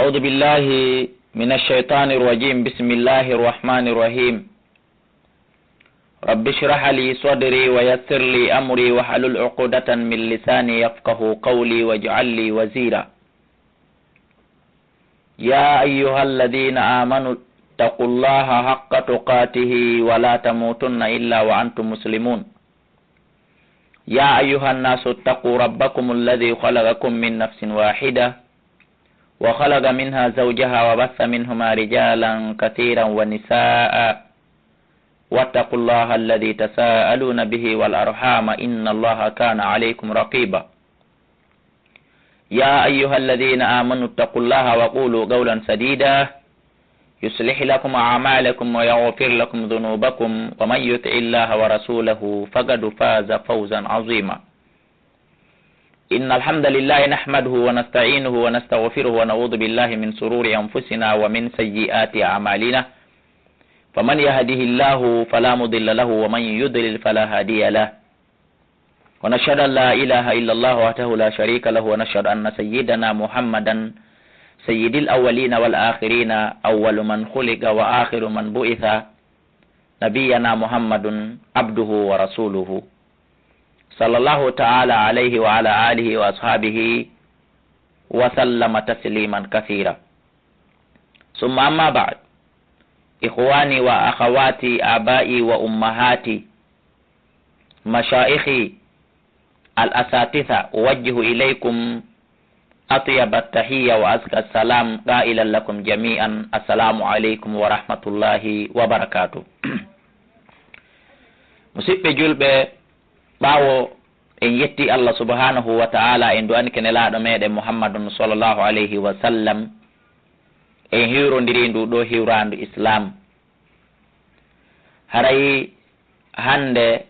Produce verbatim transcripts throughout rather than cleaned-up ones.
أعوذ بالله من الشيطان الرجيم. بسم الله الرحمن الرحيم. رب اشرح لي صدري ويسر لي أمري واحلل عقدة من لساني يفقه قولي واجعل لي وزيرا. يا أيها الذين آمنوا اتقوا الله حق تقاته ولا تموتن إلا وأنتم مسلمون. يا أيها الناس اتقوا ربكم الذي خلقكم من نفس واحدة وخلق منها زوجها وبث منهما رجالا كثيرا ونساء واتقوا الله الذي تساءلون به والأرحام إن الله كان عليكم رقيبا. يا أيها الذين آمنوا اتقوا الله وقولوا قولا سديدا يصلح لكم أعمالكم ويغفر لكم ذنوبكم ومن يطع الله ورسوله فقد فاز فوزا عظيما. إن الحمد لله نحمده ونستعينه ونستغفره ونعوذ بالله من شرور أنفسنا ومن سيئات أعمالنا. فمن يهده الله فلا مضل له ومن يضلل فلا هادي له. ونشهد أن لا إله إلا الله وحده لا شريك له ونشهد أن سيدنا محمدا سيد الأولين والآخرين أول من خلق وآخر من بعث نبينا محمد عبده ورسوله صلى الله تعالى عليه وعلى آله وأصحابه وسلم تسليما كثيرا. ثم أما بعد، إخواني وأخواتي، آبائي وأمهاتي، مشايخي الأساتذة، أوجه إليكم أطيب التحية وأزكى السلام قائلا لكم جميعا السلام عليكم ورحمة الله وبركاته. Musidɓe julɓe, ɓaawo en yetti Allah subhanahu wa ta'ala, en du'anike Nelaaɗo meɗen Muhammadun sallallahu alayhi wa sallam, en hiwrondiri ndu ɗo hiwraandu Islam. Haray hande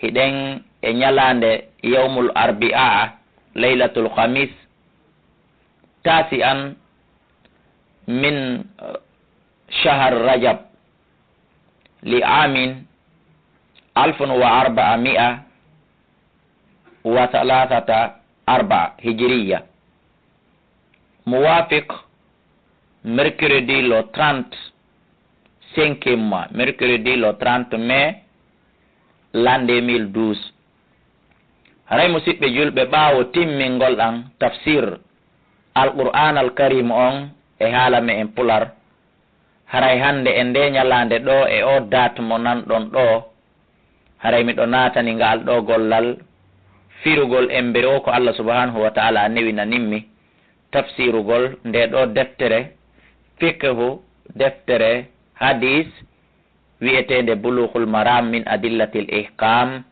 hiɗen e ñalaande yawmul arbi'a, laylatul khamis, tasi'an min, eh, shahar Rajab, li amin alfun wa arba'a mi'a wa thalathata arba'a hijriya, muwafiq mercredi le trente, cinquième mois, mercredi le trente mai, l'an deux mille douze. Haray, musidɓe julɓe, ɓaawo timmingol ɗan tafsir Alqur'aan Al Karim on e haala me'en Pular, haray hande e nde ñalaande ɗo, e o date mo nanɗon ɗo, haray miɗo naatani ngal ɗo gollal firugol embere o ko Allah subhanahu wa ta'ala newinanimmi, tafsirugol nde ɗo deftere fiqhu, deftere hadis, wi'eteende Bulughul Maram min Adillatil Ihkam,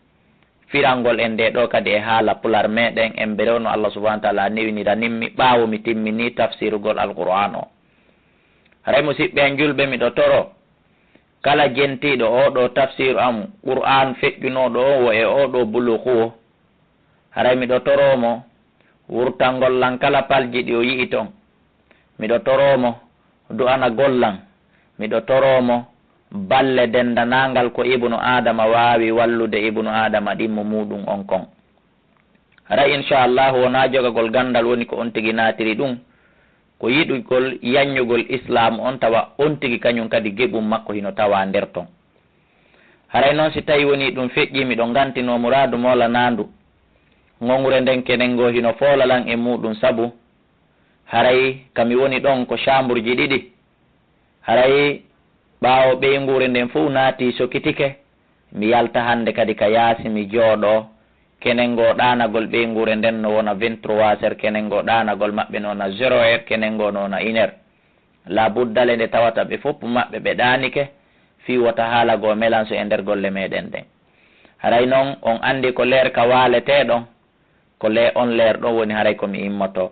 firangol en nde ɗo kadi e haala Pular meɗen, embere o no Allah subhanahu wa ta'ala newinira nimmi ɓaawo mi timmini tafsirugol Alqur'aan o. Haray, musidɓe an julɓe, miɗo toro kala jentiiɗo o ɗo tafsiru am Qur'aan feƴƴunooɗo o wo e o ɗo Bulughu o, haray miɗo toroo mo wurtangol lan kala palji ɗi o yi'i ton. Miɗo toroo mo du'anagol lan. Miɗo toroo mo balle dendanaangal ko ibnu Aadama waawi wallude ibnu Aadama ɗimmo muuɗum on kon. Haray, insha Allahu, wonaa jogagol ganndal woni ko on tigi naatiri ɗum. Ko yiɗugol yanñugol Islaam on, tawa on tigi kañum kadi geɓum makko hino tawaa nder ton. Haray non, si tawi wonii ɗum feƴƴii, miɗo ngantinoo muraadu moolanaandu. Ŋoŋre nden kenen ngoo hino foola lan e muuɗum, sabu haray ka mi woni ɗon ko caamburji ɗiɗi. Haray ɓaawo ɓeynguure nden fow naatii, sokitike, mi yalta hannde kadi ka yaasi, mi jooɗoo. Kenen ngoo ɗaanagol ɓeynguure nden no wona vingt-trois heures, kenen ngoo ɗaanagol maɓɓe no wona zéro heure, kenen ngoo no wona une heure. Laabuddale nde tawata ɓe fof maɓɓe ɓe ɗaanike, fii wota haala goo melanso e nder golle meɗen ɗen. Haray non on anndi ko leer ka waaleteɗon, ko le on leer ɗon woni haray ko mi immotoo.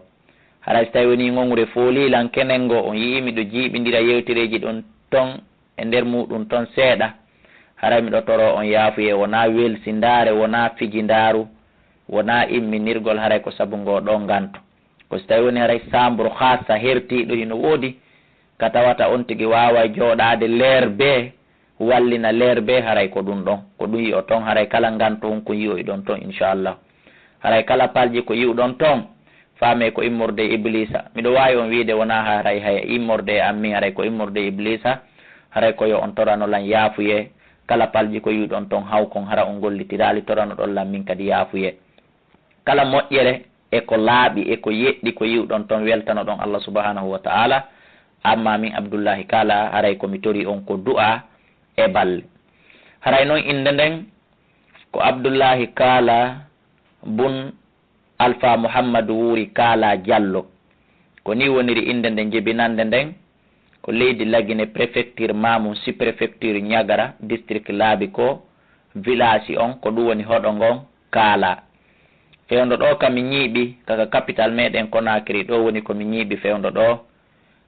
Haray si tawi wonii ŋoŋre foolii lan kenen ngoo, on yi'ii miɗo jiiɓindira yewtereeji ɗon ton e nder muuɗum ton seeɗa, haray miɗo toroo on yaafuyee, wonaa welsindaare, wonaa fijindaaru, wonaa imminirgol, haray ko sabu ngoo ɗoo ngantu. Ko si tawi woni haray saamburu haasa hertiiɗo hino woodi, ka tawata on tigi waaway jooɗaade leer bee, wallina leer bee, haray ko ɗum ɗon. Ko ɗum yi'oton, haray kala ngantu on ko yi'oyɗon ton, insha Allah. Haray kala palji ko yi'uɗon ton, Faamee ko immorde e Ibliisa. Miɗo waawi on wiide wonaa haray haya immorde e am min, haray ko immorde e Ibliisa. Haray ko yo on torano lan yaafuye. Kala palji ko yi'uɗon ton hawkon, hara on gollitiraali, toranoɗon lan min kadi yaafuye. Kala moƴƴere e ko laaɓi e ko yeɗɗi ko yi'uɗon ton, weltanoɗon Allah subhanahu wa ta'ala. Amma min Abdullahi Kaala, haray ko mi torii on ko du'a e balle. Haray non innde nden ko Abdullahi Kaala bun Alfa Muhammadu Wuuri Kaala Jallo. Ko nii woniri innde nden jebinannde nden. Ko leydi Lagine, préfecture Mamum, sous-préfecture Niagara, district Laabi ko village on, ko ɗum woni hoɗo ngon Kaala. Fewndo ɗoo ka mi ñiiɓi, ka, ka capital meɗen Conakry, ɗoo woni ko mi ñiiɓi fewndo ɗoo,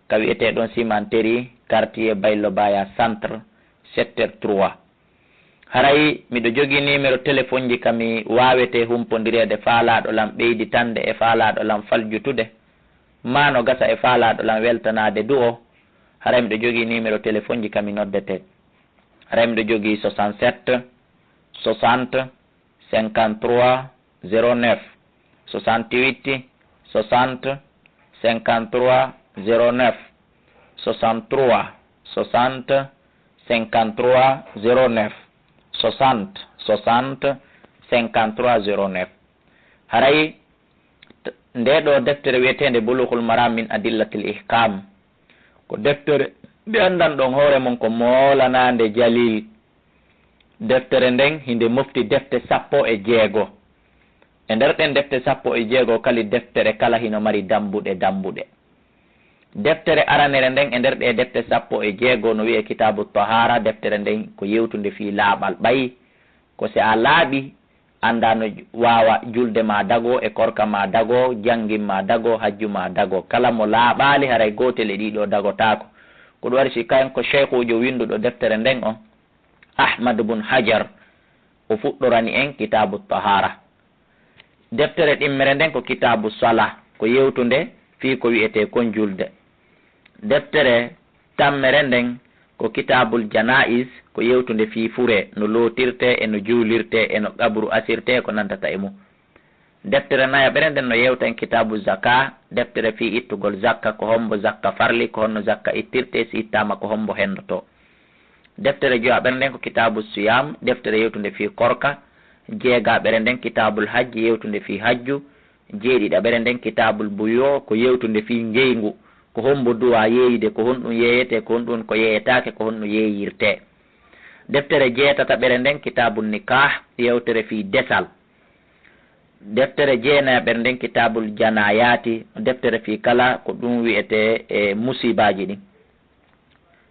ka wi'etee ɗon Cimenterie, quartier Baylobaya Centre, secteur trois. Haray miɗo jogii numéro téléphone ji ka mi waawetee humpondireede faalaaɗo lan ɓeyditande e faalaaɗo lan faljutude, maa no gasa e faalaaɗo lan weltanaade du o. Haray miɗo jogii numéro téléphone ji ka mi noddetee. Haray miɗo jogii soixante-sept, soixante, cinquante-trois, zéro neuf, soixante-huit, soixante, cinquante-trois, zéro neuf, soixante-trois, soixante, cinquante-trois, zéro neuf, soixante, soixante, cinquante-trois, zéro neuf. Haray, t-, ndee ɗoo deftere wi'eteende Bulughul Maram min Adillatil Ihkam, ko deftere nde anndanɗon hoore mon ko moolanaande Jalil. Deftere nden hinde mofti defte sappo e jeego. E nder ɗen defte sappo e jeego, kali deftere kala hino mari dambuɗe dambuɗe. Deftere aranere nden e nder ɗee defte sappo e jeego no wi'ee Kitaabu Tahaara, deftere nden ko yewtunde fii laaɓal. Ɓay ko si a laaɓi, annda no j-, waawa julde ma dago, e korka ma dago, janngin ma dago, hajju ma dago. Kala mo laaɓaali, haray gootel e ɗii ɗoo dagotaako. Ko ɗum waɗi si kayen ko sheykhuujo winnduɗo deftere nden on, Ahmad bun Hajar, o fuɗɗorani en Kitaabu Tahaara. Deftere ɗimmere nden ko Kitaabu Sala, ko yewtunde fii ko wi'etee kon julde. Deftere tammere nden ko Kitaabul Janaiz, ko yewtunde fii furee, no lootirtee e no juulirtee e no qabru asirtee e ko nandata e mum. Deftere nayaɓere nden no yewta en Kitaabu Zaka, deftere fii ittugol zakka, ko hombo zakka farli, ko honno zakka ittirtee, si ittaama ko hombo hennotoo. Deftere joyaɓere nden ko Kitaabu Siyam, deftere yewtunde fii korka. Jeegaɓere nden Kitaabul Hajji, yewtunde fii hajju. Jeeɗiɗaɓere nden Kitaabul Buyu, ko yewtunde fii ngeyngu, ko hombo duwaa yeeyude, ko honɗum yeeyetee, ko honɗum ko yeeyetaake, ko honno yeeyirtee. Deftere jeetataɓere nden Kitaabul Nikah, yewtere fii desal. Deftere jeenayaɓere nden Kitaabul Janayaati, deftere fii kala ko ɗum wi'etee e musiibaaji ɗin.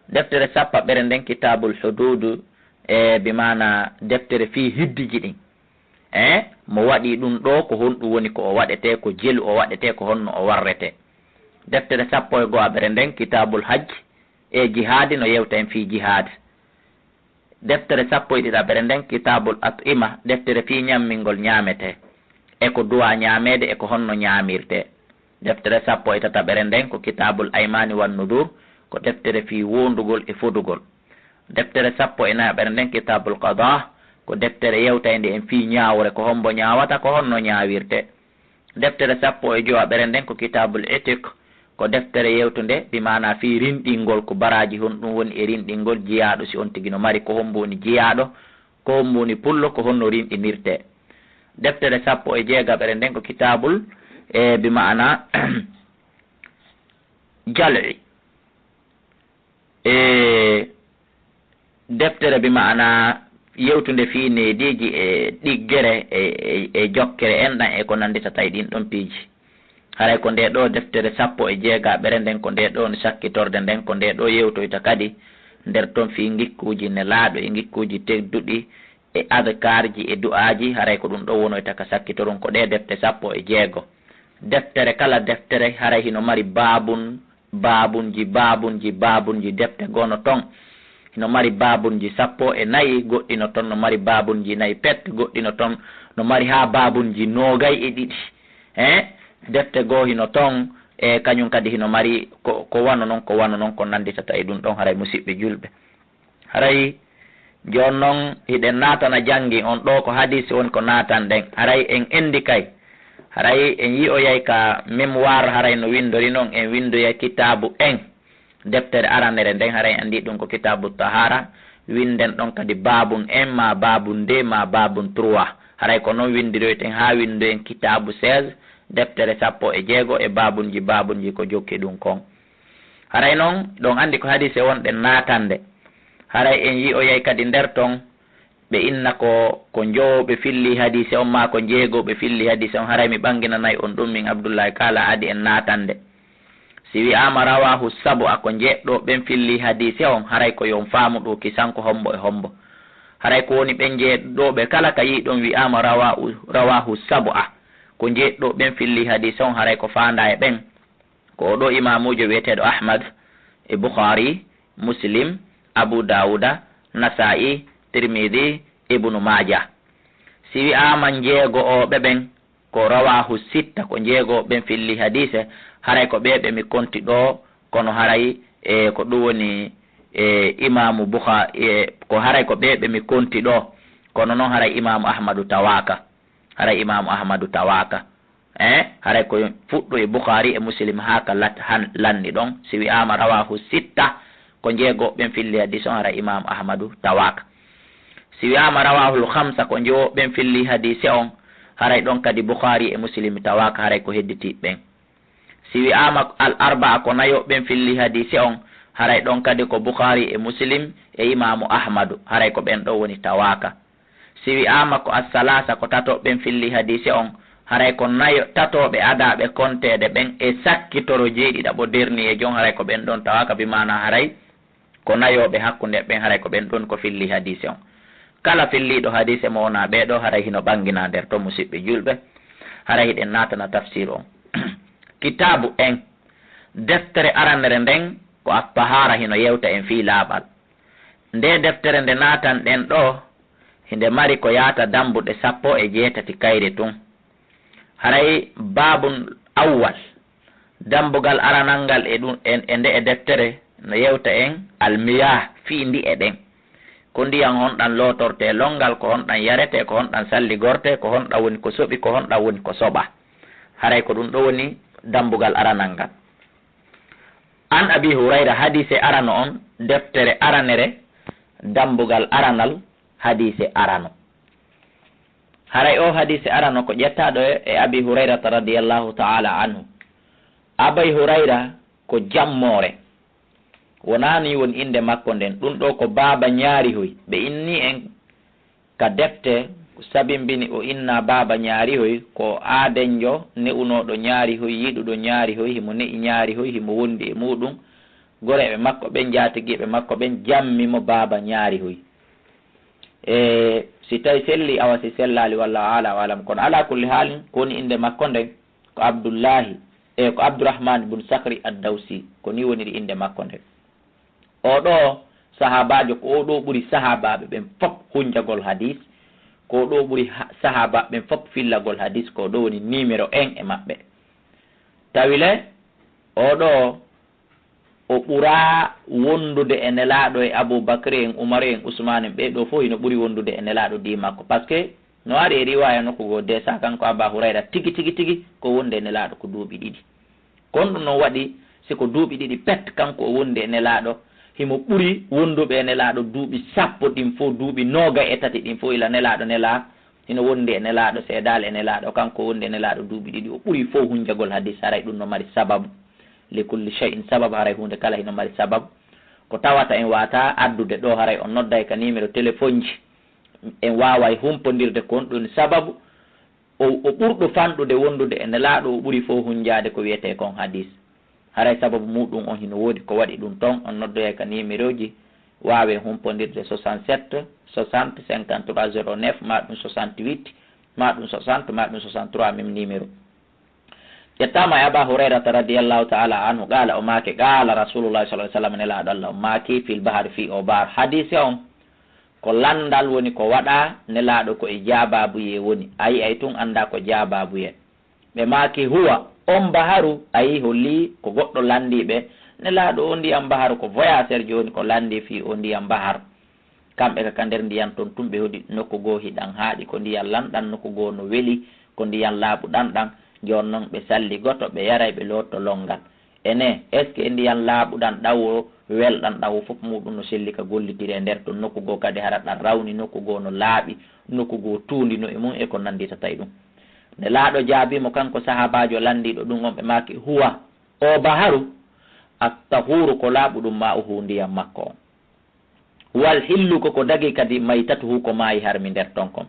Deftere sappaɓere nden Kitaabul Huduudu, e bi maana deftere fii hiddiji ɗin. E mo waɗi ɗum ɗoo, ko honɗum woni ko o waɗetee, ko jelu o waɗetee, ko honno o warretee. Deftere sappo e go'aɓere nden Kitaabul Hajj e Jihaadi, no yewta en fii jihaad. Deftere sappo e ɗiɗaɓere nden Kitaabul At'ima, deftere fii ñammingol ñaametee, e ko duwaa ñaameede e ko honno ñaamirtee. Deftere sappo e tataɓere nden ko Kitaabul Aymaani wan Nudur, ko deftere fii woondugol e fodugol. Deftere sappo e nayaɓere nden Kitaabul Qadaa, ko deftere yewtaynde en fii ñaawre, ko hombo ñaawata, ko honno ñaawirtee. Deftere sappo e jowaɓere nden ko Kitaabul Itiq, ko deftere yewtunde, bi maana fii rinɗingol, ko baraaji honɗum woni e rinɗingol jiyaaɗo, si on tigi no mari, ko hombo woni jiyaaɗo, ko hombo woni pullo, ko honno rinɗinirtee. Deftere sappo e jeegaɓere nden ko Kitaabul, e, bi maana jal'i. E deftere bi maana yewtunde fii neediiji e ɗiggere e, e, e jokkere enɗan e ko nannditata e ɗin ɗon piiji. Haray ko ndee ɗoo deftere sappo e jeegaɓere nden, ko ndee ɗoo no sakkitorde nden, ko ndee ɗoo yewtoyta kadi nder ton fii ngikkuuji nelaaɗo e ngikkuuji tedduɗi e adkaarji e du'aaji, haray ko ɗum ɗoo wonoyta ka sakkitorun, ko ɗee defte sappo e jeego. Deftere kala deftere haray hino mari baabun, baabunji, baabunji, baabunji. Defte goo no ton hino mari baabunji sappo e nayi, goɗɗi no ton no mari baabunji nayi pet, goɗɗi no ton no mari haa baabunji noogay e ɗiɗi. Eh, defte goo hino ton, e kañum kadi hino mari ko, ko wano non, ko wano non, ko nannditata e ɗum ɗon, haray musiɓɓe julɓe. Haray jooni non hiɗen naatana janngi on ɗoo, ko hadiisi woni ko naatanɗen. Haray en enndi kay, Haray en yi'oyay ka mémoire, haray no winndori non, en winndoya kitaabu en. Deftere aranere nden, haray en anndi ɗum ko kitaabu tahaara. Winnden ɗon kadi baabun en, maa baabun deux, maa baabun trois. Haray ko non winndiroyten haa winndoyen kitaabu seize, deftere sappo e jeego e baabunji, baabunji ko jokki ɗum kon. Haray non, ɗon anndi ko hadiise wonɗen naatande. Haray en yi'oyay kadi nder ton, ɓe inna ko, ko njowo ɓe filli hadiise on, maa ko njeego ɓe filli hadiise on. Haray mi ɓanginanay on ɗum min Abdullahi Kaala adi en naatande. Si wi'aama rawaahu sabu'a, ko njeeɗɗo ɓen filli hadiise on, haray ko yo on faamu ɗum kisan ko hombo e hombo. Haray ko woni ɓen njeeɗɗo ɓe kala ka yi'i ɗon wi'aama rawaahu, rawaahu sabu'a, ko njeeɗɗo ɓen filli hadiise on, haray ko faandaa e ɓen. Ko oo ɗoo imaamuujo wi'eteeɗo Ahmad e Bukhari, Muslim, Abu Dawuda, Nasa'i, Tirmidhi, Ibnu Maaja. Si wi'aama njeego oo ɓe ɓen, ko rawaahu sitta, ko njeego ɓen filli hadiise, haray ko ɓee ɓe mi konti ɗoo, kono haray, e, ko ɗum woni, e, imaamu Bukha-, e, ko haray ko ɓee ɓe mi konti ɗoo, kono non haray imaamu Ahmadu tawaaka. Haray imaamu Ahmadu tawaaka. Eh, haray ko fuɗɗo e Bukhari e Muslim haa ka lat-, han-, lanni ɗon. Si wi'aama rawaahu sitta, ko njeego ɓen filli hadiise on, haray imaamu Ahmadu tawaaka. Si wi'aama rawaahul khamsa, ko njewo ɓen filli hadiise on, haray ɗon kadi Bukhari e Muslim tawaaka, haray ko hedditi ɓen. Si wi'aama al arba'a, ko nayo ɓen filli hadiise on, haray ɗon kadi ko Bukhari e Muslim e imaamu Ahmadu, haray ko ɓen ɗon woni tawaaka. Si wi'aama ko as-salaasa, ko tato ɓen filli hadiise on, haray ko nayo, tatooɓe adaaɓe konteede ɓen e sakkitoro jeeɗiɗaɓo dernier jon, haray ko ɓen ɗon tawaaka, bi maana haray ko nayooɓe hakkunde ɓen, haray ko ɓen ɗon ko filli hadiise on. Kala filliiɗo hadiise mo wonaa ɓee ɗoo, haray hino ɓanginaa nder ton, musiɓɓe juulɓe, haray hiɗen naatana tafsir on. Kitaabu en, deftere aranere nden ko at-tahaara, hino yewta en fii laaɓal. Ndee deftere nde naatanɗen ɗoo, hinde mari ko yaata dambuɗe sappo e jeetati kayre tun. Haray baabun awwal, dambugal aranal ngal e ɗun, e, e nde'e deftere no yewta en almiyaah fii ndi'e ɗen. Ko ndiyan honɗan lootortee lonngal, ko honɗan yaretee, ko honɗan salligortee, ko honɗan woni ko soɓi, ko honɗan woni ko soɓaa. Haray ko ɗun ɗoo woni dambugal aranal ngal. An Abi Hurayra, hadiise arano on, deftere aranere, dambugal aranal, hadiise arano. Haray oo hadiise arano ko ƴettaaɗo e, e Abi Hurayrata radiyallahu ta'ala anhu. Abi Hurayra ko jammoore. Wonaa nii woni innde makko nden. Ɗun ɗoo ko Baaba Ñaarihoy. Ɓe innii en ka defte ko sabimbini o innaa Baaba Ñaarihoy, ko aadenjo ne'unooɗo Ñaarihoy, yiɗuɗo Ñaarihoy, himo ne'i Ñaarihoy, himo wondi e muuɗun. Goreeɓe makko ɓen, njaatigiiɓe makko ɓen, jammi mo Baaba Ñaarihoy. E si tawi selli, awa si sellaali, wallahu a'lam, a'lam. Kono alaa kulli haalin, ko woni innde makko nden? Ko Abdullahi, e ko Abdurrahman bun Sakhri ad-Dawsi, ko nii woniri innde makko nden. Oo ɗoo sahaabaajo, ko oo ɗoo ɓuri sahaabaaɓe ɓen fop hunjagol hadiis, ko oo ɗoo ɓuri ha-, sahaabaaɓe ɓen fop fillagol hadiis, ko oo ɗoo woni numéro un e maɓɓe. Tawi le, oo ɗoo o ɓuraa wondude e Nelaaɗo e Abu Bakri en, Umaru en, Usmaanu en, ɓee ɗoo fof hino ɓuri wondude e Nelaaɗo dii makko. Parce que no ari e riwaaya nokku goo, de sa kanko Aba Hurayra tigi, tigi, tigi ko wondi e Nelaaɗo ko duuɓi ɗiɗi. Kono ɗum noon waɗi, si ko duuɓi ɗiɗi pet kanko o wondi e Nelaaɗo, himo ɓuri wonduɓe e Nelaaɗo duuɓi sappo ɗin fof, duuɓi noogay e tati ɗin fof, ila Nelaaɗo nelaa, hino wondi e Nelaaɗo, seedaali e Nelaaɗo, kanko wondi e Nelaaɗo duuɓi ɗiɗi, o ɓuri fof hunjagol hadiis, haray ɗum no mari sababu. Li kulli shay'in sabab, haray huunde kala hino mari sababu. Ko tawata en waawataa addude ɗoo, haray on nodday ka numéro téléphone ji. En waaway humpondirde ko honɗun sababu o, o ɓurɗo fanɗude wondude e Nelaaɗo, o ɓuri fof hunjaade ko wiyetee kon hadiis. Haray sababu muuɗum on hino woodi ko waɗi ɗum ton. On noddoyay ka numéro ji, waawen humpondirde soixante-sept soixante cinquante-trois zéro neuf, maa ɗum soixante-huit, maa ɗum soixante, maa ɗum soixante-trois, même numéro. Ƴettaama e Aba Hurayrata radiyallahu ta'ala anhu, qaala, o maaki, qaala Rasulullahi sallallahu alaihi wasallam, Nelaaɗo Allah on maaki, fil bahari, fii o bahar. Hadiise on ko lanndal woni ko waɗaa, Nelaaɗo ko e jaabaabuye woni. A yi'ay tun anndaa ko jaabaabuye. Ɓe maaki, huwa, on baharu, a yi'i, holli ko goɗɗo lanndii ɓe. Nelaaɗo, o ndiyan baharu ko voyageur jooni ko lanndii fii o ndiyan baharu. Kamɓe ka, ka nder ndiyan ton tun ɓe hoɗi nokku goo hiɗan haaɗi, ko ndiyan lanɗan nokku goo no weli, Ko ndiyan laaɓuɗan ɗan, jooni non ɓe salligoto, ɓe yaray, ɓe lootto lonngal. Ene, est-ce que ndiyan laaɓuɗan ɗan wo welɗan ɗan wo fof muuɗum no selli ka gollitiri e nder ton, nokku goo kadi hara ɗan rawni, nokku goo no laaɓi, nokku goo tuundi no e mum e ko nannditata e ɗum? Nelaaɗo jaabii mo, kanko sahaabaajo lanndiiɗo ɗum on, ɓe maaki, huwa, oo baharu, at-tahuuru, ko laaɓuɗum maa'uhu, ndiyan makko on. Wal hillu, ko ko dagi kadi, maytatuhu, ko maayi harmi nder ton kon.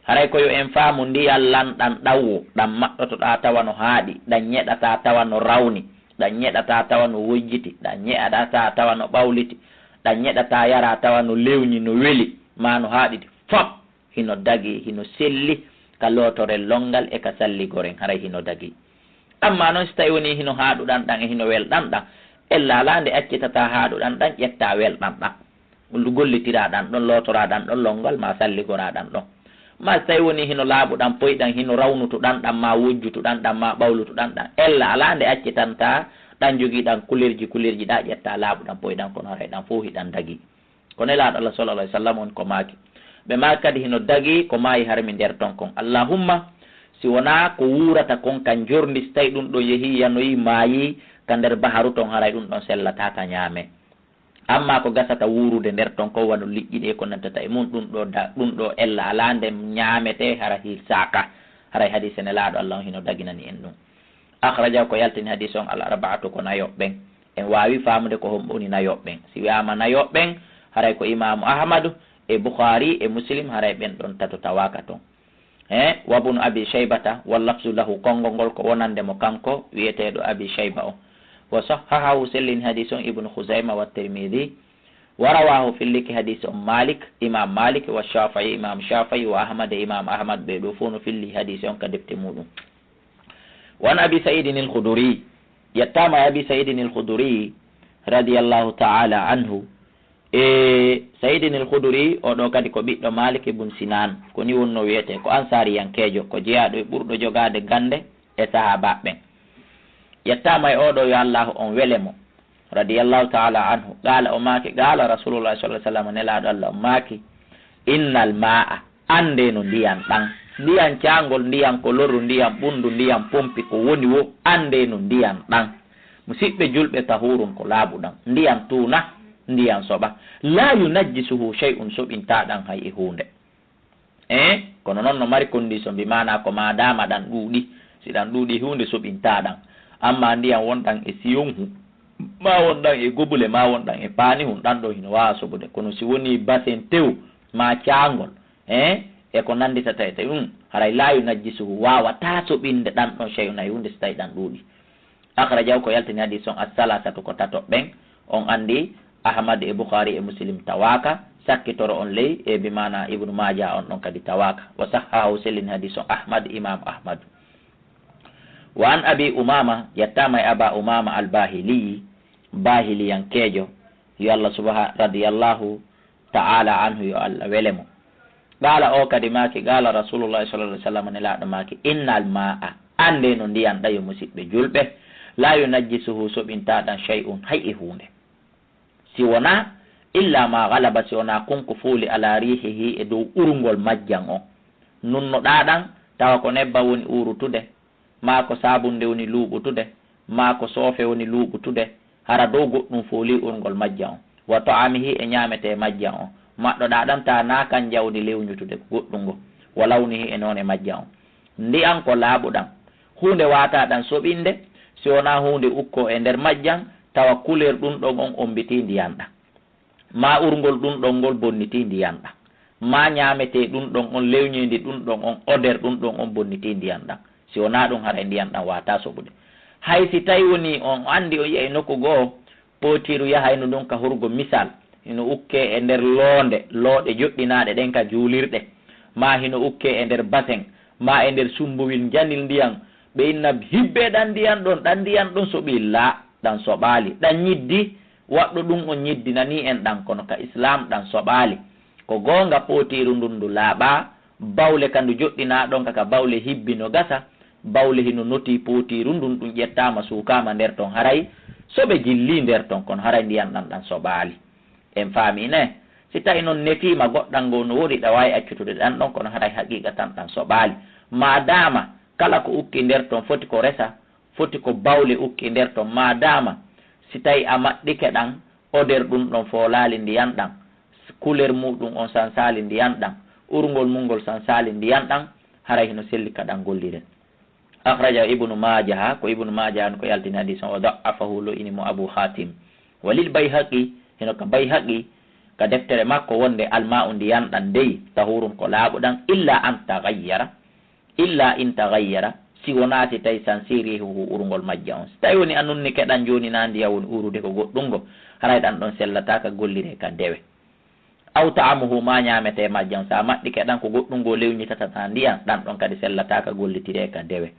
Haray ko yo en faamu ndiyan lanɗan ɗan wo, ɗan maɗɗotoɗaa tawa no haaɗi, ɗan ñeɗataa tawa no rawni, ɗan ñeɗataa tawa no wojjiti, ɗan ñeɗataa tawa no ɓawliti, ɗan ñeɗataa yaraa tawa no lewñi, no weli, maa no haaɗi, fop hino dagi, hino selli ka lootorel lonngal e ka salligoren, haray hino dagi. Amma non, si tawi wonii hino haaɗuɗan ɗan e hino welɗan ɗan, ella alaa nde accitataa haaɗuɗan ɗan, ƴettaa welɗan ɗan, gollitiraaɗan ɗon, lootoraaɗan ɗon lonngal, maa salligoraaɗan ɗon. Maa si tawi wonii hino laaɓuɗan poyɗan, hino rawnutuɗan ɗan, maa wojjutuɗan ɗan, maa ɓawlutuɗan ɗan, ella alaa nde accitantaa ɗan jogiiɗan kulerji kulerji ɗaa, ƴettaa laaɓuɗan poyɗan, kono haray ɗan fow hiɗan dagi. Ko Nelaaɗo Allah, sallallahu alaihi wasallam, on ko maaki. Ɓe maaki kadi hino dagi ko maayi harmi nder ton kon. Allahumma, si wonaa ko wuurata kon ka njorndi, si tawi ɗum ɗon yehii, yanoyii, maayii ka nder baharu ton, haray ɗum ɗon sellataa ka ñaamee. Amma ko gasata wuurude nder ton kon, wano liƴƴi ɗi e ko nannditata e mum, ɗum ɗoo da-, ɗum ɗoo ella alaa nde ñaametee, hara hirsaaka. Haray hadiise Nelaaɗo Allah on hino daginani en ɗum. Akhrajahu, ko yaltini hadiis on, al arba'atu, ko nayo ɓen. En waawi faamude ko homɓe woni nayo ɓen. Si wi'aama nayo ɓen, haray ko Imaamu Ahmadu e Bukhaari e Muslim, haray ɓen ɗon tato tawaaka ton. He, wa bnu Abi Shaybata, wal lafzu lahu, konngol ngol ko wonande mo kanko wi'eteeɗo Abi Shayba o. Wa sahhahahu, sellini hadiis on Ibnu Khuzayma wa Tirmidhi. Wa rawahu, filliki hadiis on Malik, Imaam Malik, wa Shafi'i, Imaam Shafi'i, wa Ahmad, e Imaam Ahmad, ɓee ɗoo fow no filli hadiis on ka defte muuɗum. Wa an Abi Sa'idin al-Khudri, yettaama e Abi Sa'idin al-Khudri, radiyallahu ta'ala anhu. E Sa'idin al-Khudri, oo ɗoo kadi ko ɓiɗɗo Malik ibn Sinan, ko nii wonnoo wi'etee, ko ansaariyankeejo, ko jeyaaɗo e ɓurɗo jogaade gannde e sahaabaaɓe ɓen. Yettaama e oo ɗoo, yo Allaahu on wele mo, radiyallahu ta'ala anhu, qaala, o maaki, qaala Rasulullahi sallallahu alaihi wasallam, Nelaaɗo Allah on maaki, innal maa'a, anndee no ndiyan ɗan, ndiyan caangol, ndiyan kolorru, ndiyan ɓunndu, ndiyan pompi, ko woni wo, anndee no ndiyan ɗan. Musiɓɓe julɓe, tahuurun, ko laaɓuɗan, ndiyan tuuna, ndiyan soɓa. Laa yunajjisuhu shay'un, soɓintaa ɗan hay e huunde. Eh, kono non no mari condition, bi maanaa ko maadaama ɗan ɗuuɗi. Si ɗan ɗuuɗi, huunde soɓintaa ɗan. Amma ndiyan wonɗan e siyonhu, maa wonɗan e gobule, maa wonɗan e paanihun, ɗan ɗoo hino waawa soɓude. Kono si wonii basen tew, maa caangol, eh, e ko nannditata e ɗum, haray laa yunajjisuhu, waawataa soɓinde ɗan ɗon shay'un hay huunde si tawi ɗan ɗuuɗi. Akhrajahu, ko yaltini hadiis on, as-salasatu, ko tato ɓen. On anndi Ahmad e Bukhari e Muslim tawaaka, sakkitoro on ley, e bi maana Ibnu Maaja on ɗon kadi tawaaka. Wa sahhahu, sellini hadiis on Ahmad, Imaam Ahmad. Wa an Abi Umaama, yettaama e Aba Umaama al-Baahili, Baahiliyankeejo, yo Allah subha-, radiyallahu ta'ala anhu, yo Allah wele mo. Qaala, o kadi maaki, qaala Rasulullahi sallallahu alaihi wasallam, Nelaaɗo maaki, innal maa'a, anndee no ndiyan ɗan, yo musiɓɓe julɓe, laa yunajjisuhu, soɓintaa ɗan, shay'un, hay e huunde. Si wonaa, illa ma ghalaba, si wonaa kon ko fooli, ala riihihi, e dow urngol majjan on. Nunnoɗaa ɗan, tawa ko nebban woni uurutude, maa ko saabunde woni luuɓutude, maa ko soofe woni luuɓutude, hara dow goɗɗum foolii urngol majjan on. Wa ta'amihi, e ñaametee majjan on. Maɗɗoɗaa ɗan, taa naa kan jawdi lewñutude, ko goɗɗum ngo. Wa lawnihi, e noone majjan on. Ndiyan ko laaɓuɗan. Huunde waataa ɗan soɓinde, si wonaa huunde ukkoo e nder majjan, tawa kuleer ɗum ɗon on ombitii ndiyan ɗan. Maa urngol ɗum ɗon ngol bonnitii ndiyan ɗan. Maa ñaametee ɗum ɗon on, lewñeendi ɗum ɗon on, odeur ɗum ɗon on bonnitii ndiyan ɗan. Si wonaa ɗum, haray ndiyan ɗan waataa soɓude. Hay si tawi wonii on anndi on yi'ay nokku goo, pootiiru yahayno ɗum ka hurgo misal, hino ukkee e nder loonde, looɗe joɗɗinaaɗe ɗen ka juulirɗe, maa hino ukkee e nder basen, maa e nder sumbuwil njanil ndiyan, ɓe inna hibbee ɗan ndiyan ɗon, ɗan ndiyan ɗon soɓii? Laa, ɗan soɓaali. Ɗan ñiddi, waɗɗo ɗum on ñiddinanii en ɗan, kono ka Islaam ɗan soɓaali. Ko goonga, pootiiru ndun ndu laaɓaa, bawle ka ndu joɗɗinaa ɗon ka, ka bawle hibbi no gasa, bawle hino notii pootiiru ndun, ɗum ƴettaama, suukaama nder ton, haray soɓe jillii nder ton, kono haray ndiyan ɗan ɗan soɓaali. En faamii ne? Si tawi non nefiima goɗɗan goo no woodi, ɗa waawi accutude ɗan ɗon, kono haray haqiiqa tan ɗan soɓaali. Maadaama kala ko ukki nder ton foti ko resa, foti ko bawle ukki nder ton, maadaama si tawi a maɗɗike ɗan, odeur ɗun ɗon foolaali ndiyan ɗan, couleur muɗum on sansaali ndiyan ɗan, urngol mun ngol sansaali ndiyan ɗan, haray hino selli ka ɗan gollire. Akhraja Ibnu Maajaha, ko Ibnu Maajaha on ko yaltini hadiis on, wa da'afahu, lo'ini mo Abu Haatim. Walil Bayhaqi, hino ka Bayhaqi, ka deftere makko wonde alma'u ndiyan ɗan dey, tahurun ko laaɓuɗan, illa an taghayyara, illa in taghayyara, si wonaa si tawi sansiri riihuhu urngol majjan on. Si tawi woni a nunnike ɗan jooni naa ndiyan woni urude ko goɗɗun ngo, haray ɗan ɗon sellataa ka gollire ka dewe. Aw ta'amuhu, maa ñaametee majjan, si a maɗɗike ɗan ko goɗɗun ngo lewñitata naa ndiyan, ɗan ɗon kadi sellataa ka gollitire ka dewe.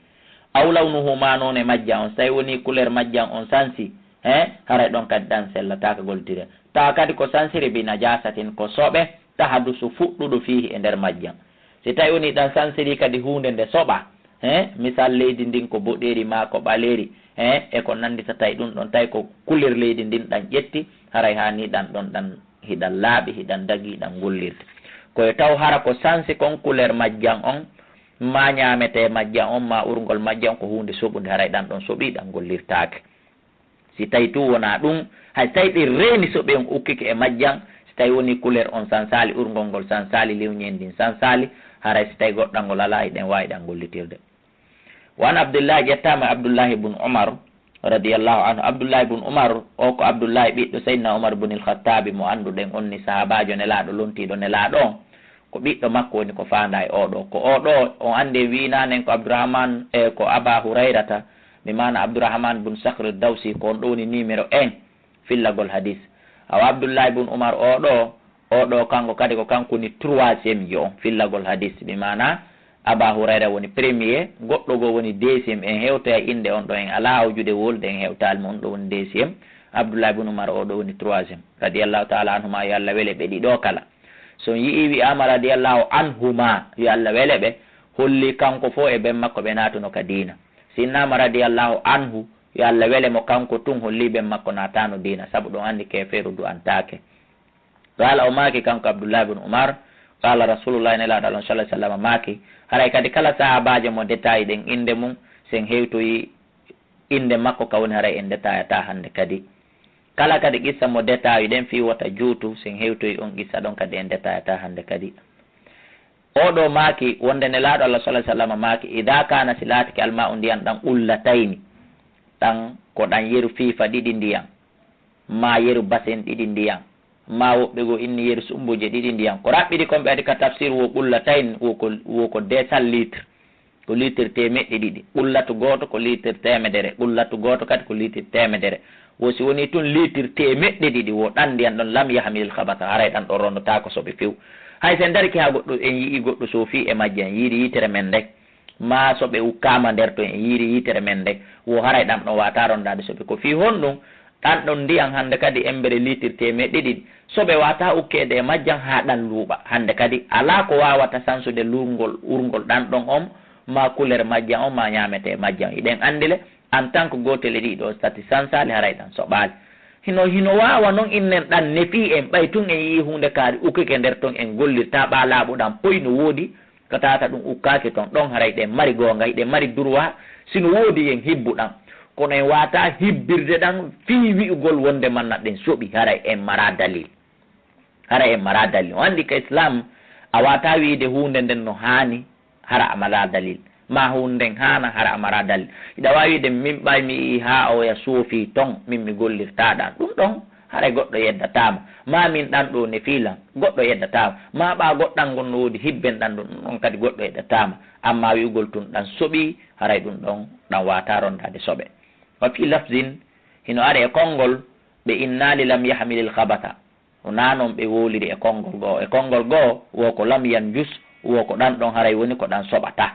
Aw lawnuhu, maa noone majjan on, si tawi woni couleur majjan on sansi, he, haray ɗon kadi ɗan sellataa ka gollitire. Tawa kadi ko sansiri bi najaasatin, ko soɓe, tahadusu, fuɗɗuɗo, fiihi, e nder majjan. Si tawi woni ɗan sansiri kadi huunde nde soɓa, he, misal leydi ndin ko boɗeeri maa ko ɓaleeri, he, e ko nanndi, so tawi ɗun ɗon, tawi ko couleur leydi ndin ɗan ƴetti, haray haani ɗan ɗon ɗan hiɗan laaɓi, hiɗan dagii, hiɗan gollirde. Ko e taw hara ko sansi kon couleur majjan on, maa ñaametee majjan on, maa urngol majjan on ko huunde soɓunde, haray ɗan ɗon soɓii, ɗan gollirtaake. Si tawi tun wonaa ɗun, hay si tawi ɓe reeni soɓe on ukkike e majjan, si tawi woni couleur on sansaali, urngol ngol sansaali, lewñeeri ndin sansaali, haray si tawi goɗɗan ngol alaa, hiɗen waawi ɗan gollitirde. Wa an Abdullahi, ƴettaama e Abdullahi bun Umar, radiyallahu anhu. Abdullahi bun Umar, o ko Abdullahi ɓiɗɗo Seydina Umar bun il-Khattabi mo annduɗen on ni, sahaabaajo Nelaaɗo, lontiiɗo Nelaaɗo on. Ko ɓiɗɗo makko woni ko faandaa e oo ɗoo. Ko oo ɗoo, on anndi en wiinaanen ko Abdurrahman, e ko Aba Hurayrata, bi maana Abdurrahman bun Sakhr Dawsi, ko on ɗoo woni numéro un fillagol hadiis. Awa Abdullahi bun Umar oo ɗoo, oo ɗoo kanko kadi ko kanko woni troisième jo on fillagol hadiis. Bi maana Aba Hurayra woni premier, goɗɗo goo woni deuxième. En hewtoyay innde on ɗoo, en alaa hawjude wolde, en hewtaali mo, on ɗoo woni deuxième. Abdullahi bun Umar oo ɗoo woni troisième. Radiyallahu ta'ala anhuma, yo Allah wele ɓe ɗiɗo kala. So on yi'ii wi'aama radiyallahu anhuma, yo Allah wele ɓe, holli kanko fow e ben makko ɓe naatuno ka diina. Si innaama radiyallahu anhu, yo Allah wele mo kanko tun, holli ben makko naataano diina, sabu ɗon anndi keefeeru du'antaake. Qaala, o maaki kanko Abdullahi bun Umar, qaala Rasulullahi, Nelaaɗo Allah sallallahu alaihi wasallam maaki, haray kadi kala sahaabaajo mo détail ɗen innde mun, si en hewtoyi innde makko, ka woni haray en détaillata hannde kadi. Kala kadi qissa mo détail ɗen fii wota juutu, si en hewtoyi on qissa ɗon kadi en détaillata hannde kadi. Oo ɗoo maaki wonde Nelaaɗo Allah sallallahu alaihi wasallam maaki, "Idha kana, si laatike, alma'u, ndiyan ɗan, qullatayni, ɗan ko ɗan yeru fiifa ɗiɗi ndiyan, maa yeru basin ɗiɗi ndiyan, maa woɓɓe goo inni yeru sumbuuje ɗiɗi ndiyan." Ko raɓɓiɗi kon ɓe adi ka tafsir wo qullatayni, wo ko, wo ko deux cents litres. Ko liitir teemeɗɗe ɗiɗi. Qullatu gooto ko liitir teemedere. Qullatu gooto kadi ko liitir teemedere. Wo si wonii tun liitir teemeɗɗe ɗiɗi, wo ɗan ndiyan ɗon, lam yahmilil khabasa, haray ɗan ɗon rondotaako soɓe few. Hay si en darike haa goɗɗo, en yi'ii goɗɗo soofii e majje, en yiiri yiitere men nden, maa soɓe ukkaama nder ton, en yiiri yiitere men nden, wo haray ɗan ɗon waawataa rondaade soɓe. Ko fii honɗun? Ɗan ɗon ndiyan hannde kadi embere liitir teemeɗɗe ɗiɗi. Soɓe waawataa ukkeede e majjan haa ɗan luuɓa. Hannde kadi alaa ko waawata sansude luurngol, urngol ɗan ɗon on, maa couleur majjan on, maa ñaametee majjan. Hiɗen anndi le, en tant que gootel e ɗii ɗoo, si tati sansaali, haray ɗan soɓaali. Hino, hino waawa non innen ɗan nefii en, ɓay tun en yi'ii huunde kaari ukkike nder ton, en gollirtaa ɓaa laaɓu ɗan poy no woodi, Ko tawata ɗun ukkaaki ton ɗon, haray hiɗen mari goonga, hiɗen mari droit, si no woodi en hibbu ɗan. Kono en waawataa hibbirde ɗan fii wi'ugol wonde manna ɗen soɓi, haray en maraa dalil. Haray en maraa dalil. On anndi ka Islam, a waawataa wi'ude huunde nden no haani, hara a maraa dalil. Maa huunde nden haana, hara a maraa dalil. Hiɗa waawi wi'ude, "Min ɓay mi yi'ii haa oya soofii ton, min mi gollirtaa ɗan." Ɗun ɗon, haray goɗɗo yeddataa ma. Maa min ɗan ɗoo nefii lan, goɗɗo yeddataa ma. Maa ɓaa goɗɗan ngon no woodi hibben ɗan ɗon, ɗun ɗon kadi goɗɗo yeddataa ma. Ammaa wi'ugol tun ɗan soɓii, haray ɗun ɗon ɗan waawataa rondaade soɓe. Wa fii lafzin, hino ari e konngol, ɓe innaali lam yahmilil khabasa. Wonaa non ɓe wowliri e konngol goo. E konngol goo, wo ko lam yanjus, wo ko ɗan ɗon haray woni ko ɗan soɓataa.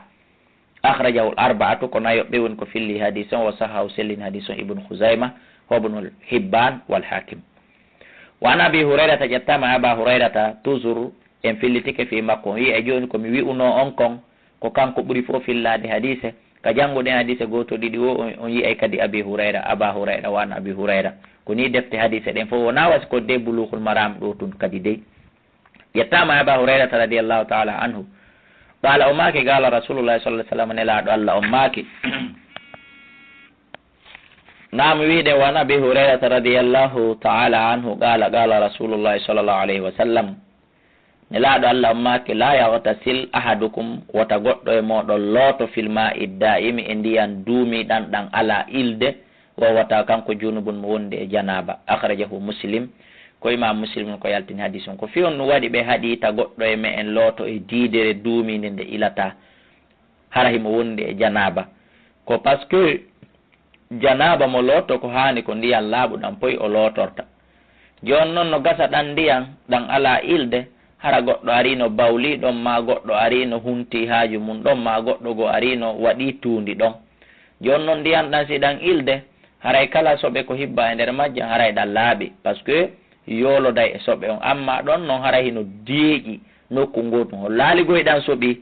Akhrajahul arba'atu, ko nayo ɓe woni ko filli hadiis on, wa sahhahu, sellini hadiis on Ibnu Khuzayma, wa Ibnu Hibban, wal Hakim. Wa an Abi Hurayrata, ƴettaama e Aba Hurayrata, toujours en fillitike fii makko. On yi'ay jooni ko mi wi'unoo on kon, ko kanko ɓuri fow fillaade hadiise. Ka jannguɗen hadiise gooto ɗiɗi wo, on, on yi'ay kadi Abi Hurayra, Aba Hurayra, wa an Abi Hurayra. Ko nii defte hadiise ɗen fow wonaa wasi ko de Bulughul Maram ɗoo tun kadi dey. Ƴettaama e Aba Hurayrata radiyallahu ta'ala anhu. Qala, o maaki, qala Rasulullah sallallahu alaihi wasallam, Nelaaɗo Allah on maaki. Naam, wiide wa an Abi Hurairata radiyallahu ta'ala anhu qala, qala Rasulullah sallallahu alaihi wasallam, Nelaaɗo Allah on maaki, la yaghtasil ahadukum, wota goɗɗo e mooɗon looto, fil ma'i da'imi, e ndiyan duumiɗan ɗan alaa ilde, wa huwa, tawa kanko junubun, mo wondi e janaaba. Akhrajahu Muslim, ko Imam Muslim ko yaltini hadis on. Ko fii honɗun waɗi ɓe haɗi ta goɗɗo e me'en looto e diidere duumiinde nde ilataa, hara himo wondi e janaaba? Ko parce que janaaba mo lootoo ko haani ko ndiyan laaɓuɗan poy o lootorta. Jooni non no gasa ɗan ndiyan ɗan alaa ilde, hara goɗɗo ariino bawlii ɗon, maa goɗɗo ariino huntii haaju mun ɗon, maa goɗɗo goo ariino waɗii tuundi ɗon. Jooni non ndiyan ɗan si ɗan ilde, haray kala soɓe ko hibba e nder majjan, haray ɗan laaɓi, parce que yooloday e soɓe on. Amma ɗon non haray hino deeƴi nokku ngootun. Hol laali goy ɗan soɓi?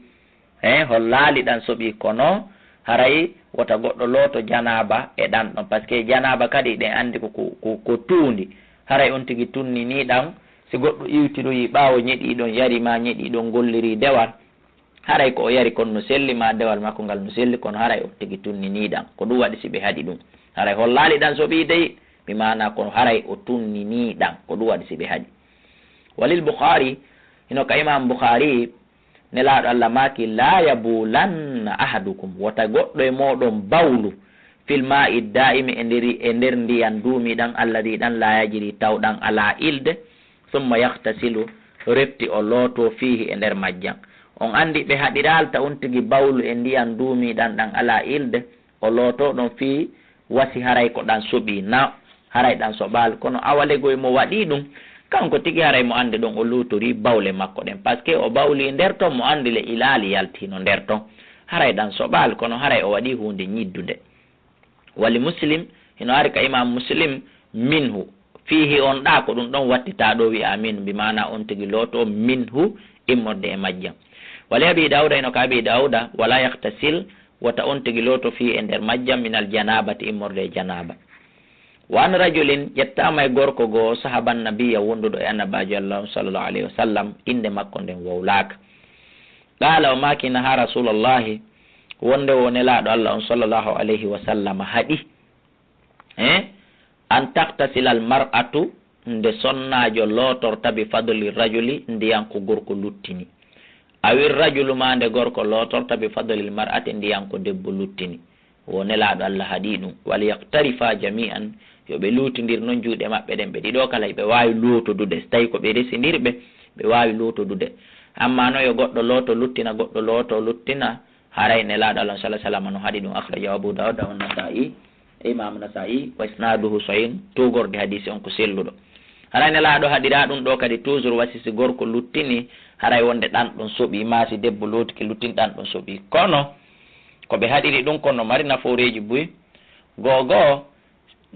He, hol laali ɗan soɓi? Kono haray wota goɗɗo looto janaaba e ɗan ɗon, parce que janaaba kadi ɗen andi ko, ko, ko, ko tuundi. Haray on tigi tunninii ɗan, si goɗɗo iwtiroyi ɓaawo ñeɗii ɗon yari maa ñeɗii ɗon golliri dewal, haray ko o yari kon no selli, maa dewal makko ngal no selli, kono haray on tigi tunninii ɗan. Ko ɗun waɗi si ɓe haɗi ɗun. Haray hol laali ɗan soɓi dey, bi maana kono haray o tunninii ɗan. Ko ɗun waɗi si ɓe haɗi. Walil Bukhari, hino ka Imam Bukhari, Nelaaɗo Allah maaki, la yabulanna ahadukum, wota goɗɗo e mooɗon bawlu, fil ma'i da'imi, e nder, e nder ndiyan duumiɗan, alladhi, ɗan, la yajri, taw ɗan alaa ilde, summa yaghtasilu, refti o lootoo, fiihi, e nder majjan. On andi ɓe haɗiraali ta on tigi bawlu e ndiyan duumiɗan ɗan alaa ilde, o lootoo ɗon fii wasi haray ko ɗan soɓii na, haray ɗan soɓaali. Kono awalegoy mo waɗii ɗun, kanko tigi haray mo andi ɗon o lootorii bawle makko ɗen. Parce que o bawlii nder ton, mo andi le ilaali yalti hino nder ton. Haray ɗan soɓaali, kono haray o waɗii huunde ñiddunde. Wali Muslim, hino ari ka Imam Muslim, minhu, fiihi on ɗaa, ko ɗun ɗon wattitaa ɗoo wi'aa minhu, bi maana on tigi lootoo minhu, immorde e majjan. Wali Abi Dawuda, hino ka Abi Dawuda, wala yagtasil, wota on tigi looto, fii, e nder majjan, minal janabati, immorde e janaba. Wa an rajulin, ƴettaama e gorko goo, sahaban nabiyya, wonduɗo e Annabaajo Allah on, sallallahu alayhi wa sallam, innde makko nden wowlaaka. Qaala, o maaki, naha Rasulullahi, wonde wo Nelaaɗo Allah on, sallallahu alayhi wa sallam, haɗi, eh, an tagtasila al mar'atu, nde sonnaajo lootorta, bi fadli rajuli, ndiyan ko gorko luttini. Awi rajulu, maa nde gorko lootorta, bi fadlil mar'ati, ndiyan ko debbo luttini. Wo Nelaaɗo Allah haɗi ɗun. Wal yaqtarifa jami'an, yo ɓe luutindir non juuɗe maɓɓe ɗen ɓe ɗiɗo kala, ɓe waawi lootodude. So tawi ko ɓe resindirɓe, ɓe waawi lootodude. Amma non yo goɗɗo looto luttina, goɗɗo looto luttina, haray Nelaaɗo Allah, sallallahu alaihi wasallam, no haɗi ɗun. Akhrajahu Abu Dawud wa Nasa'i, e Imam Nasa'i, wa isnaduhu sahih, tugorde hadisi on ko selluɗo. Haray Nelaaɗo haɗira ɗun ɗoo kadi toujours, wasi si gorko luttini, haray wonde ɗan ɗon soɓi, maa si debbo lootike luttini, ɗan ɗon soɓi. Kono ko ɓe haɗiri ɗun kon no mari nafooreeji buy. Goo goo,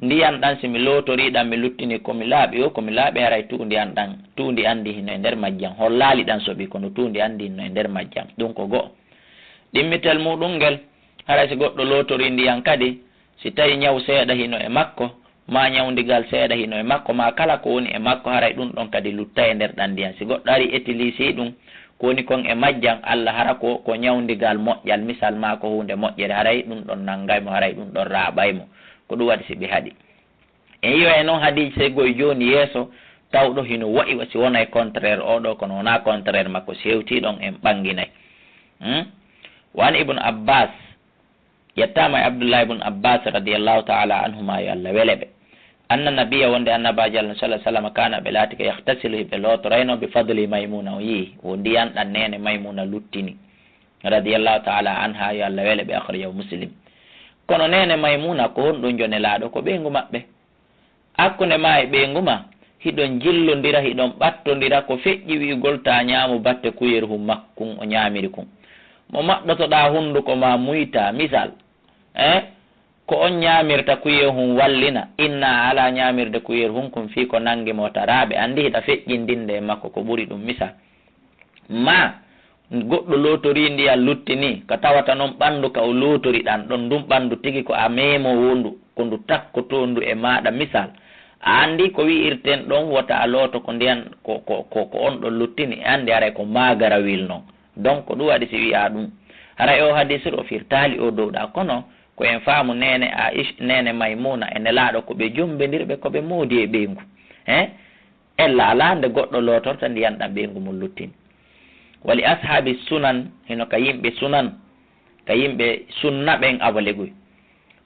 ndiyan ɗan si mi lootorii ɗan mi luttini ko mi laaɓi o, ko mi laaɓi, haray tuundi an ɗan, tuundi an ndin hino e nder majjan. Hollaali ɗan soɓi, kono tuundi an ndin hino e nder majjan. Ɗun ko go'o. Ɗimmitel muuɗun ngel, haray si goɗɗo lootorii ndiyan kadi, si tawi ñaw seeɗa hino e makko, maa ñawndigal seeɗa hino e makko, maa kala ko woni e makko, haray ɗun ɗon kadi luttay e nder ɗan ndiyan. Si goɗɗo ari etiliisii ɗun, ko woni kon e majjan, Allah hara ko, ko ñawndigal moƴƴal, misal, maa ko huunde moƴƴere, haray ɗun ɗon nanngay mo, haray ɗun ɗon raaɓay mo. Ko ɗun waɗi si ɓe haɗi. En yi'ay non hadiise goy jooni yeeso, tawɗo hino wa'i wa si wonay contraire oo ɗoo, kono wonaa contraire makko, si hewtii ɗon en ɓannginay. Hmm? Wa an Ibn Abbas, ƴettaama e Abdullah ibn Abbas radiyallahu ta'ala anhuma, yo Allah wele ɓe. Anna nabiyya, wonde Annabaajo Allah sallallahu alaihi wasallam, kana, ɓe laatike, yaghtasilu, hiɓe lootorayno, bi fadli Maymuna, o yi'i wo ndiyan ɗan neene Maymuna luttini, radiyallahu ta'ala anha, yo Allah wele ɓe, akhrajahu Muslim. Kono neene Maymuna ko honɗun jo Nelaaɗo? Ko ɓeyngu maɓɓe. Hakkunde maa e ɓeyngu maa, hiɗon jillondira, hiɗon ɓattondira, ko feƴƴi wi'ugol taa ñaamu batte kuyerhun makkun o ñaamiri kun. Mo maɓɓotoɗaa hunduko maa muytaa, misal, eh, ko on ñaamirta kuyerhun wallina, inna a alaa ñaamirde kuyerhun kun fii ko nanngi mo taraaɓe, anndi hiɗa feƴƴindinde e makko ko ɓuri ɗun, misal. Maa goɗɗo lootorii ndiyan luttini, ka tawata non ɓanndu ka o lootori ɗan ɗon, ndun ɓanndu tigi ko a meemoowo ndu, ko ndu takkotoondu e maaɗa, misal. A anndi ko wi'irten ɗon wota a looto ko ndiyan, ko, ko, ko, ko on ɗon luttini, a anndi haray ko maagarawil non. Donc ko ɗum waɗi si wiyaa ɗum. Haray o hadiisu ɗo firtaali o dow ɗaa, kono ko en faamu neene Aish-, neene Maymuna e Nelaaɗo ko ɓe jommbindirɓe, ko ɓe moodi e ɓeyngu. He? Ella alaa nde goɗɗo lootorta ndiyan ɗan ɓeyngu mum luttin. Wa li ashaabi sunan, hino ka yimɓe sunan, ka yimɓe sunna ɓen awa legoy.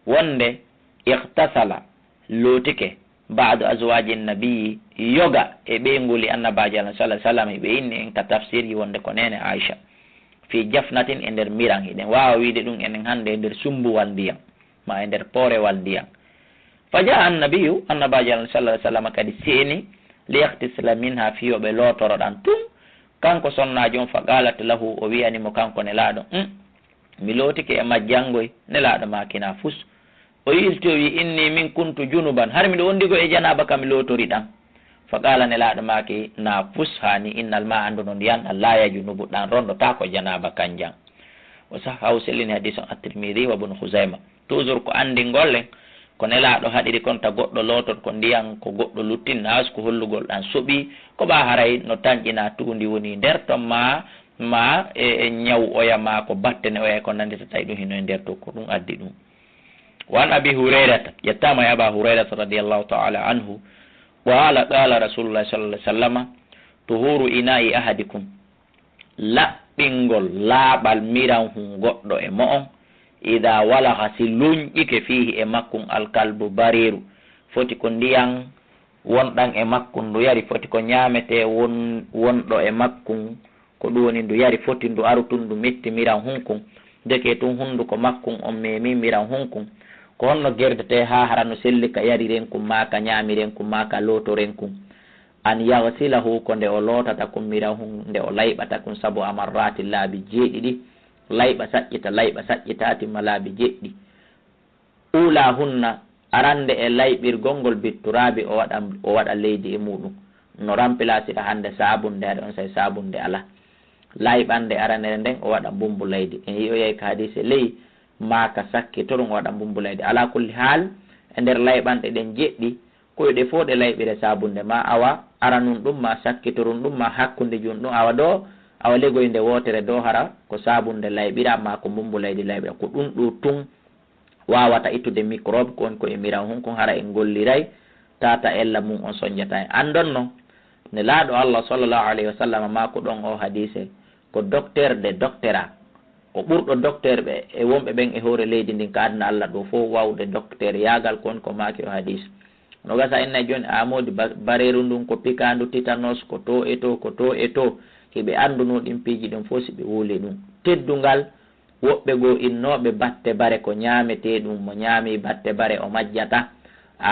Wonde ightasala, lootike, ba'du azwaaji nabiyyi, yoga e ɓeyngu li Annabaajo, alayhi salaatu wa salaam, ɓe inni en ka tafsirji wonde ko neene Aisha. Fi jafnatin, e nder miran, hiɗen waawa wiide ɗum enen hannde e nder sumbuwal ndiyan, ma e nder poorewal ndiyan. Fa jaa annabiyyu, Annabaajo, alayhi salaatu wa salaam, kadi seeni, li yaghtasila minha, fii yo ɓe lootoro ɗan tun. Kanko sonnaajo on, fa qalat lahu, o wi'ani mo kanko Nelaaɗo, "Um, mi lootike e majjan ngoy." Nelaaɗo maaki, "Na fus." O yilti o wi'i, "Inni min kuntu junuban, har miɗo wondi ko e janaaba ka mi lootori ɗan." Fa qala, Nelaaɗo maaki, "Na fus, haani, innal ma'a, anndu non ndiyan ɗan, la yajunubu, ɗan rondotaako janaaba kanjan." O sahhahu, sellini hadiis on At-Tirmidhi wa Ibn Khuzaima. Toujours ko anndingol en ko Nelaaɗo haɗiri kon, ta goɗɗo loototo ko ndiyan ko goɗɗo luttin, na ko hollugol ɗan soɓi, ko ɓa haray no tanƴina tuundi woni nder ton, ma, ma e, e ñaw oya, ma ko battene oya e ko nanndi, ta tawi ɗum hino e nder ton, ko ɗum addi ɗum. Wa an Abi Hurayrata, ƴettaama e Aba Hurayrata radiyallahu ta'ala anhu, qala, qala Rasulullah sallallahu alaihi wasallam, "Tuhuru ina'i ahadikum," laɓɓingol laaɓal miran hun goɗɗo e mo'on, "idha walagha," si lunƴike, "fihi," e makkun, "al-kalbu," bareeru, foti ko ndiyan wonɗan e makkun ndu yari, foti ko ñaametee won-, wonɗo e makkun, ko ɗum woni ndu yari, foti ndu aru tun ndu metti miran hun kun, ndeke tun hunnduko makkun on meemi miran hun kun. Ko honno gerdetee haa hara no selli ka yariren kun, maa ka ñaamiren kun, maa ka lootoren kun? "An yaghsilahu," ko nde o lootata kun miran hun, nde o layɓata kun, "sab'a marratin," laabi jeeɗiɗi, layɓa saƴƴita, layɓa saƴƴita, timma laabi jeeɗiɗi. "Ulahunna," arannde e layɓirgol ngol, "bitturaabi," o waɗa, o waɗa leydi e muɗum. No remplacira hannde saabunde, haɗa on say saabunde alaa. Layɓannde aranere nden, o waɗa mbummbu leydi. En yi'oyay ka hadiise ley, maa ka sakkitorun, o waɗa mbummbu leydi. Alaa kulli haal, e nder layɓanɗe ɗen jeɗɗi, ko ɗe fof ɗe layɓire saabunde, ma awa aranun ɗum, ma sakkitorun ɗum, ma hakkundejun ɗum, awa ɗo, awa legoynde wootere ɗo, hara ko saabunde layɓira, ma ko mbummbu leydi layɓira. Ko ɗum ɗo tun waawata ittude microbe kon ko e miran hun kun, hara en golliray tata ella mun on sonjata en. Andon no Nelaaɗo Allah sallallahu alayhi wa sallam ma ko ɗon o hadiise, ko docteur de doctera, ko ɓurɗo docteur ɓe e wonɓe ɓen e hoore leydi ndin ka aduna Allah ɗo fof, wawde docteur yaagal kon ko maaki o hadiis. No gasa en nay jooni, a moodi ba-, bareeru ndun ko pikaandu titanos, ko to e to, ko to e to. Hiɓe anduno ɗin piiji ɗin fof si ɓe wuli ɗum. Teddungal woɓɓe goo innooɓe batte bare ko ñaametee ɗum, mo ñaami batte bare o majjata. A